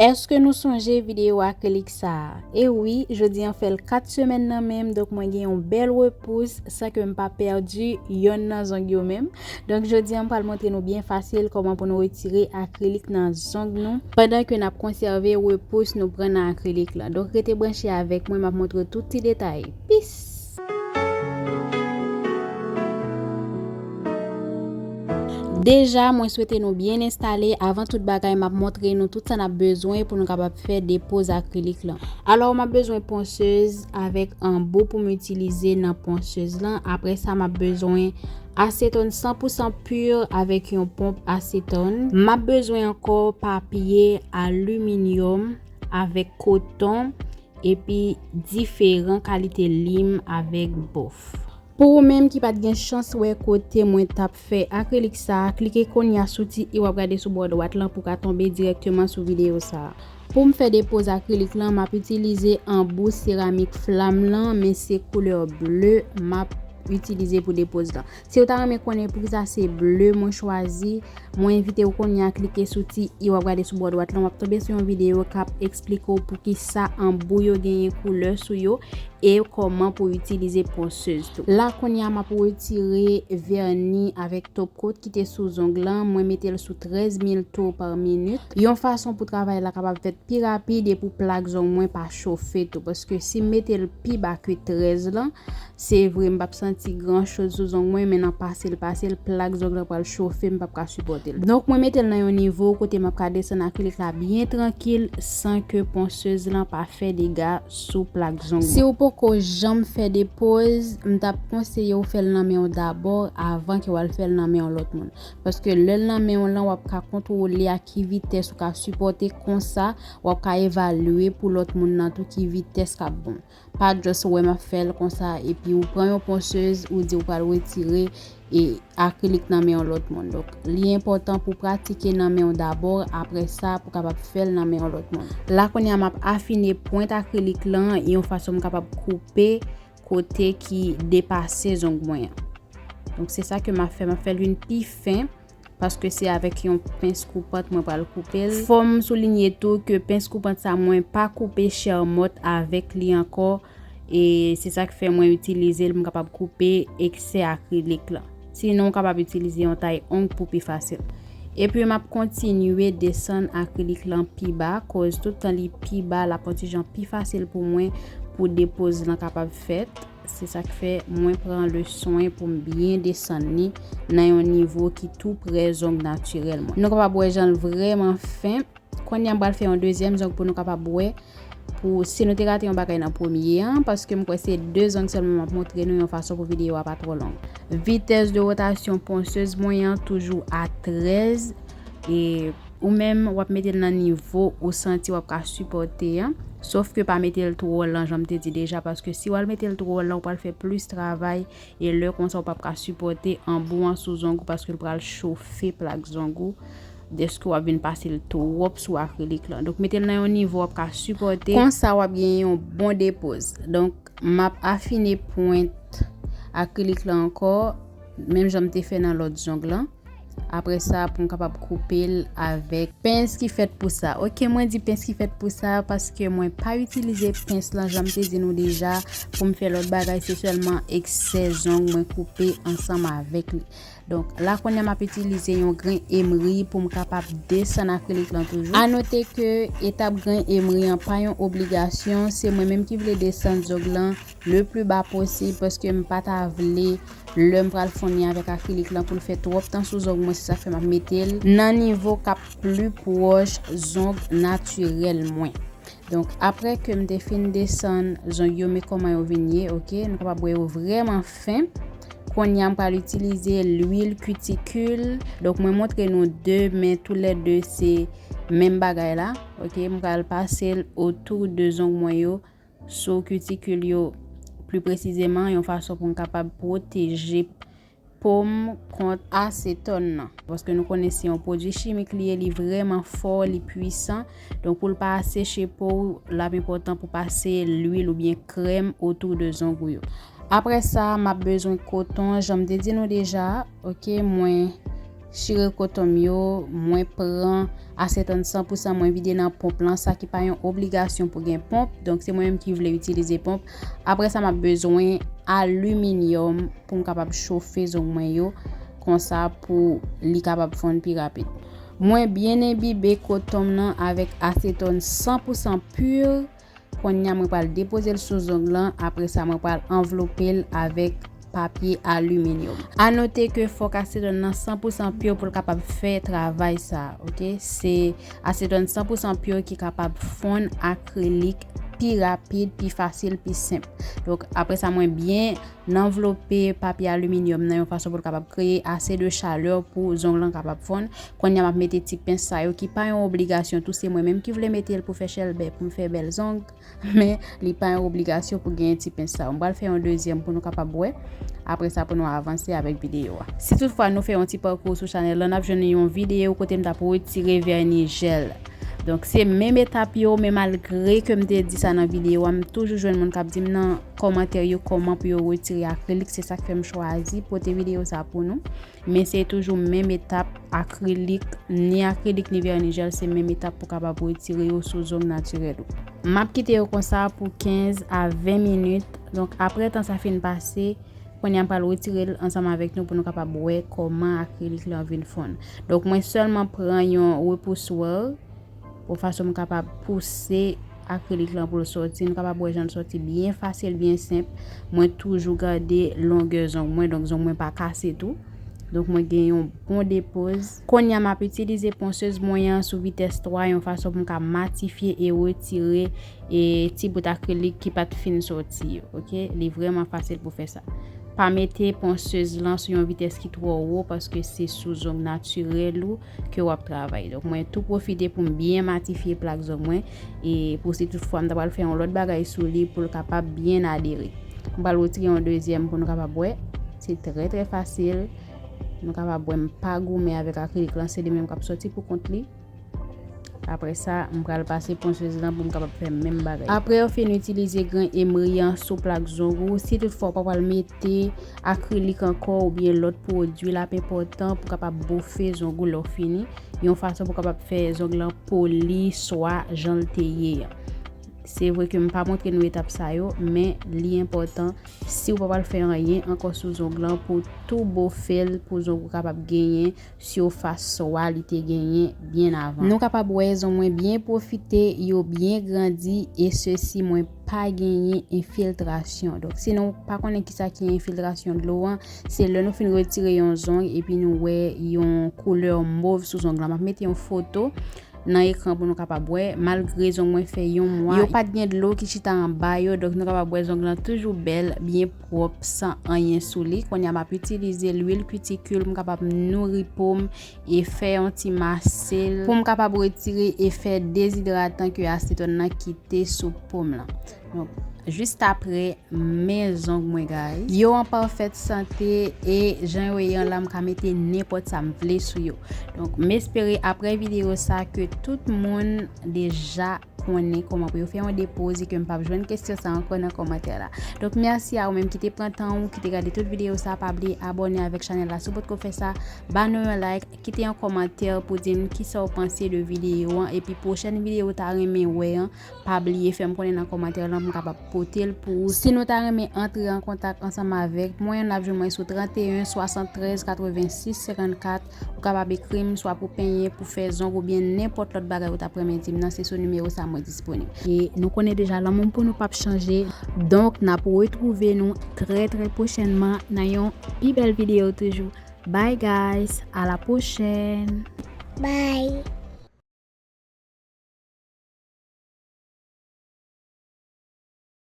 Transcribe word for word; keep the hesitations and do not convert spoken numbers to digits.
Èske nou sonje videyo akrilik sa a? E wi, jodi an fè l kat semèn nan menm, donk mwen gen yon bèl repous san ke m pa pèdi yonn nan zong yo menm. Donk jodi an m pral montre nou byen fasil kòman pou nou retire akrilik nan zong nou pandan ke n ap konsève repous nou pran nan akrilik la. Donk rete branche avèk mwen, m ap montre tout ti detay. Peace! Deja, mwen swete nou byen enstale. Avan tout bagay, m ap montre nou tout sa n ap bezwen pou nou kapab fè depoz akrilik lan. Alò, m ap bezwen ponsez avèk anbo pou m itilize nan ponsez lan. Apre sa, m ap bezwen asetòn san pou san pur avèk yon ponp asetòn. M ap bezwen ankò papye aliminyòm avèk koton epi diferan kalite lim avèk bòf. Pou ou menm ki pa t gen chans wè kote mwen t ap fè akrilik sa a, klike kounye a sou ti i w ap gade sou bò dwat lan pou w ka tonbe dirèkteman sou videyo sa a. Pou m fè depoz akrilik lan, m ap itilize anbo seramik flam lan, men se koulè ble m ap itilize pou depoz lan. Si w ta renmen konnen poukisa se ble mwen chwazi, mwen envite w kounye a klike sou ti i w ap gade sou bò dwat lan, w ap tonbe sou yon videyo k ap eksplike w poukisa anbo yo genyen koulè sou yo e kòman pou w itilize ponsez tou. La kounye a m ap retire vèni avèk top coat ki te sou zong lan, mwen mete l sou trèz mil tour pa minit. Yon fason pou travay la kapab fèt pi rapid e pou plak zong mwen pa chofe tou, paske si m mete l pi ba ke trèz lan, se vre m p ap santi gran choz sou zong mwen, men nan pase l pase l, plak zong lan pral chofe, m p ap ka sipòte l. Donk mwen mete l nan yon nivo kote m ap ka desann akrilik la byen trankil san ke ponsez lan pa fè dega sou plak zong mwen. Si w poko janm fè depoz, m t ap konseye w fè l nan men w dabò avan ke w al fè l nan men yon lòt moun. Paske lè l nan men w lan, w ap ka kontwole a ki vitès ou ka sipòte, konsa w ap ka evalye pou lòt moun nan tou ki vitès k ap bon. Pa just wè m ap fè l konsa epi ou pran yon ponsez ou di ou pral retire e akrilik nan men yon lòt moun. Donk li enpòtan pou pratike nan men w dabò, apre sa pou kapab fè l nan men yon lòt moun. La kounye a m ap afine pwent akrilik lan yon fason m kapab koupe kote ki depase zong mwen an. Donk se sa ke m ap fè, m ap fè l vin pi fen. Paske se avèk yon pens koupant mwen pral koupe l. Fò m soulinye tou ke pens koupant sa mwen pa koupe chè mòt avèk li ankò, e se sa k fè mwen itilize l pou m kapab koupe eksè akrilik lan. Sinon, w kapab itilize yon tay ong pou pi fasil. Epi m ap kontinye desann akrilik lan pi ba, koz tout tan li pi ba, l ap yon ti jan pi fasil pou mwen pou depoz lan kapab fèt. Se sa k fè mwen pran le swen pou m byen desann li nan yon nivo ki tou prè zong natirèl mwen. Nou kapab wè jan l vrèman fen. Kounye a m pral fè yon dezyèm zong pou nou kapab wè pou si nou te rate yon bagay nan premye an, paske m kwè se de zong sèlman m ap montre nou yon fason pou videyo a pa twò long. Vitès de wotasyon ponsez mwen an toujou a trèz, e ou menm w ap mete l nan nivo ou santi w ap ka sipòte an. Sof ke pa mete l twò lan, jan m te di deja, paske si w al mete l twò lan, ou pral fè plis travay, e lè konsa, ou p ap ka sipòte anbo an sou zong ou, paske l pral chofe plak zong ou, dèske w ap vin pase l twòp sou akrilik lan. Donk, mete l nan yon nivo w ap ka sipòte. Konsa, w ap genyen yon bon depoz. Donk, m ap afine pwent akrilik lan ankò, menm jan m te fè nan lòt zong lan. Apre sa, pou m kapab koupe l avèk pens ki fèt pou sa. Oke, mwen di pens ki fèt pou sa paske mwen pa itilize pens lan, jan m te di nou deja, pou m fè lòt bagay, se sèlman eksè zong mwen koupe ansanm avèk li. Donk, la kounye a m ap itilize yon grenn emri pou m kapab desann akrilik lan toujou. A note ke etap grenn emri an pa yon obligasyon, se mwen menm ki vle desann zong lan le pli ba posib, paske m pa ta vle lè m pral fon li avèk akrilik lan pou l fè twòp tan sou zong mwen, se sa k fè m ap mete l nan nivo k ap pli pwòch zong natirèl mwen. Donk, apre ke m te fin desann zong yo, men kòman yo vin ye, oke? Nou kapab wè yo vrèman fen. Kounye a, m pral itilize lwil kitikil. Donk, mwen montre nou de, men toulède se menm bagay la, oke? M pral pase l otou de zong mwen yo, sou kitikil yo, pli presizeman, yon fason pou m kapab pwoteje po m kont asetòn nan. Paske nou konnen se yon pwodui chimik li ye, li vrèman fò, li pwisan. Donk, pou l pa seche po w, l ap enpòtan pou pase lwil oubyen krèm otou de zong ou yo. Apre sa, m ap bezwen koton, jan m te di nou deja, oke, mwen chire koton m yo, mwen pran asetòn san pou san, mwen vide nan ponp lan, sa ki pa yon obligasyon pou gen ponp. Donk, se mwen menm ki vle itilize ponp. Apre sa, m ap bezwen aliminyòm pou m kapab chofe zong mwen yo, konsa pou li kapab fonn pi rapid. Mwen byen enbibe koton m nan avèk asetòn san pou san pur. Kounye a, mwen pral depoze l sou zong lan, apre sa, mwen pral anvlope l avèk papye aliminyòm. A note ke fòk asetòn nan san pou san pur pou l kapab fè travay sa, oke? Se asetòn san pou san pur ki kapab fonn akrilik pi rapid, pi fasil, pi senp. Donk, apre sa, mwen byen anvlope papye aliminyòm nan yon fason pou l kapab kreye ase de chalè pou zong lan kapab fonn. Kounye a, m ap mete ti pens sa yo ki pa yon obligasyon tou, se mwen menm ki vle mete l pou fè chèlbè, pou m fè bèl zong. Men, li pa yon obligasyon pou genyen ti pens sa yo. M pral fè yon dezyèm pou nou kapab wè. Apre sa, pou nou avanse avèk videyo a. Si toutfwa nou fè yon ti pakou sou chanèl lan, n ap jwenn yon videyo kote m t ap retire vèni jèl. Donk, se menm etap yo, men malgre ke m te di sa nan videyo a, m toujou jwenn moun k ap di m nan kòmantè yo kòman pou yo retire akrilik. Se sa k fè m chwazi pote videyo sa pou nou. Men se toujou menm etap, akrilik, ni akrilik ni vèni jèl, se menm etap pou kapab retire yo sou zong natirèl ou. M ap kite yo konsa pou kenz a ven minit. Donk, apre tan sa fin pase, kounye a m pral retire l ansanm avèk nou pou nou kapab wè kòman akrilik lan vin fonn. Donk, mwen sèlman pran yon repouswè, yon fason m kapab pouse akrilik lan pou l sòti. Nou kapab wè jan l sòti byen fasil, byen senp. Mwen toujou gade longè zong mwen, donk zong mwen pa kase tou. Donk, mwen gen yon bon depoz. Kounye a, m ap itilize ponsez mwen an sou vitès twa, yon fason pou m ka matifye e retire e ti bout akrilik ki pa t fin sòti yo, oke? Li vrèman fasil pou fè sa. Pa mete ponsez lan sou yon vitès ki twò wo, paske se sou zong natirèl ou ke w ap travay. Donk, mwen tou pwofite pou m byen matifye plak zong mwen, e pou si toutfwa m ta pral fè yon lòt bagay sou li pou l kapab byen adere. M pral retire yon dezyèm pou nou kapab wè. Se trè, trè fasil. Nou kapab wè m pa goumen avèk akrilik lan, se li menm k ap sòti pou kont li. Apre sa, m pral pase ponsez lan pou m kapab fè menm bagay. Apre w fin itilize grenn emri an sou plak zong ou, si toutfwa w pa pral mete akrilik ankò oubyen lòt pwodui, l ap enpòtan pou kapab bofe zong ou lè w fini, yon fason pou kapab fè zong lan poli swa jan l te ye an. Se vre ke m pa montre nou etap sa yo, men li enpòtan si w pa pral fè anyen ankò sou zong lan pou tou bofe l pou zong ou kapab genyen sifas swa li te genyen byen avan. Nou kapab wè zong mwen byen pwofite, yo byen grandi, e sesi mwen pa genyen enfiltrasyon. Donk, si nou pa konnen kisa ki enfiltrasyon dlo an, se lè nou fin retire yon zong epi nou wè yon koulè mov sou zong lan. M ap mete yon foto nan ekran pou nou kapab wè, malgre zong mwen fè yon mwa, yo pa t gen dlo ki chita anba yo, donk nou kapab wè zong lan toujou bèl, byen pwòp, san anyen sou li. Kounye a, m ap itilize lwil kitikil, m kapab nouri po m e fè yon ti masel pou m kapab retire efè dezidratan ke asetòn nan kite sou po m lan. Donk, jis apre, men zong mwen, guys. Yo an pafèt sante e jan yo ye an la, m ka mete nenpòt sa m vle sou yo. Donk, m espere apre videyo sa ke tout moun deja konnen kòman pou yo fè yon depoz e ke m p ap jwenn kesyon sa ankò nan kòmantè la. Donk, mèsi a ou menm ki te pran tan ou, ki te gade tout videyo sa. Pa bliye abòne avèk chanèl la si w potko fè sa. Ba nou yon like, kite yon kòmantè pou di m kisa w panse de videyo an. Epi pwochèn videyo w ta renmen wè an, pa bliye fè m konnen nan kòmantè lan pou m kapab pote l pou ou. Si nou ta renmen antre an kontak ansanm avèk mwen, n ap jwenn mwen sou trannteyen swasanntrèz katrevensis senkannkat. Ou kapab ekri m swa pou penyen, pou fè zong oubyen nenpòt lòt bagay ou t ap renmen di m nan, se sou nimewo sa mwen disponib. E nou konnen deja lanmou m pou nou p ap chanje. Donk, n ap retwouve nou trè, trè pwochènman nan yon pi bèl videyo toujou. Bye guys, à la prochaine. Bye.